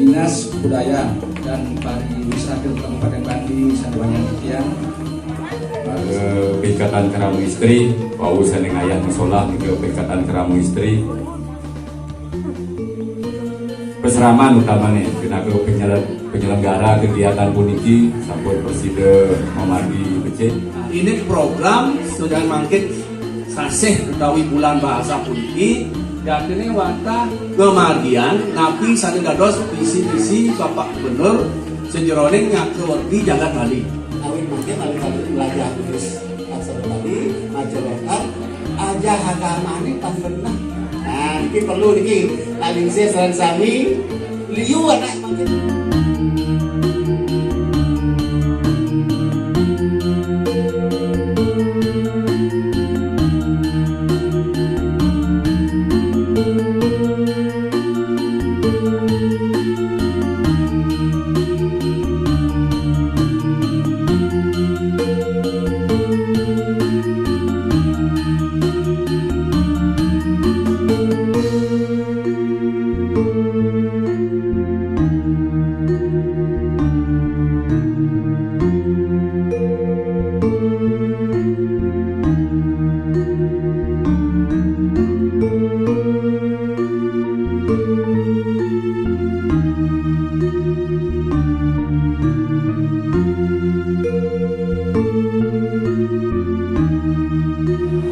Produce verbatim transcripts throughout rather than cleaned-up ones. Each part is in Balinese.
Dinas Budaya dan Pariwisata Kabupaten Bali saduanya titiang. Pada Perikatan Keramu Istri, wau sané ngayah musola niki Perikatan Keramu Istri. Pasraman utamané pinaka penyele-, penyelenggara kegiatan puniki sampun prasida mamargi becik. Ini program sudah mangkin sasih utawi bulan bahasa puniki, jatiné wantah ngamargiang napi sané dados visi misi Bapak Gubernur sajeroning nyaka werdi jagat Bali. Awit mangkin alih-alih mlajah tulis aksara Bali, maca lokal, ajah agamané pang beneh. Nah, niki perlu niki, paling sih sareng sami liu anak mangkin.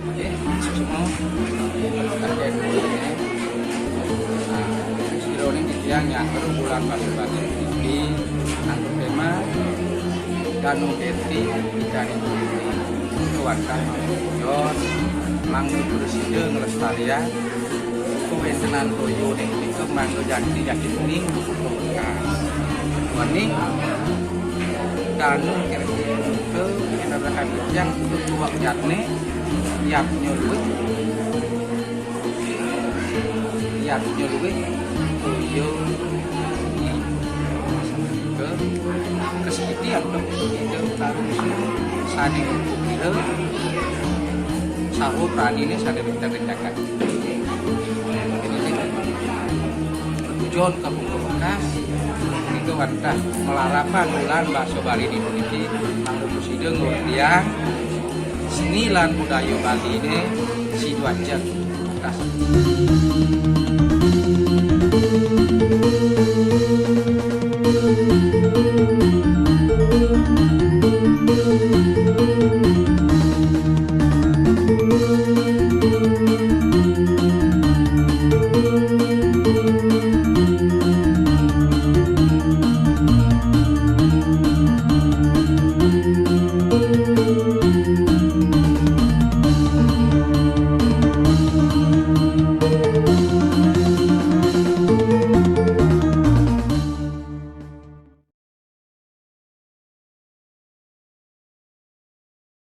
Nggih, maksud semua. Nah, sajeroning titiang nyatur bulan Basa Bali niki, antuk tema Danu Deti, Danu Deti, keluarga Yon, mangda prasida nglestariang kawéntenan toya ning punika, mangda jati-jati uning buka wekas. Wening danu kira-kira punika, yen adahan titiang tuwak jatné, yatnya luwih, yatnya luwih, toya ke, kesakti antuk Ida Utawi Wisnu sané ngupukira, saha praniné sané wénten ring jagat. Tujon kabuka wekas, punika wantah malarapan bulan basa Bali dina niki, mangda prasida ngortiang seni lan budaya Baliné, Sidoarjo. Wekas.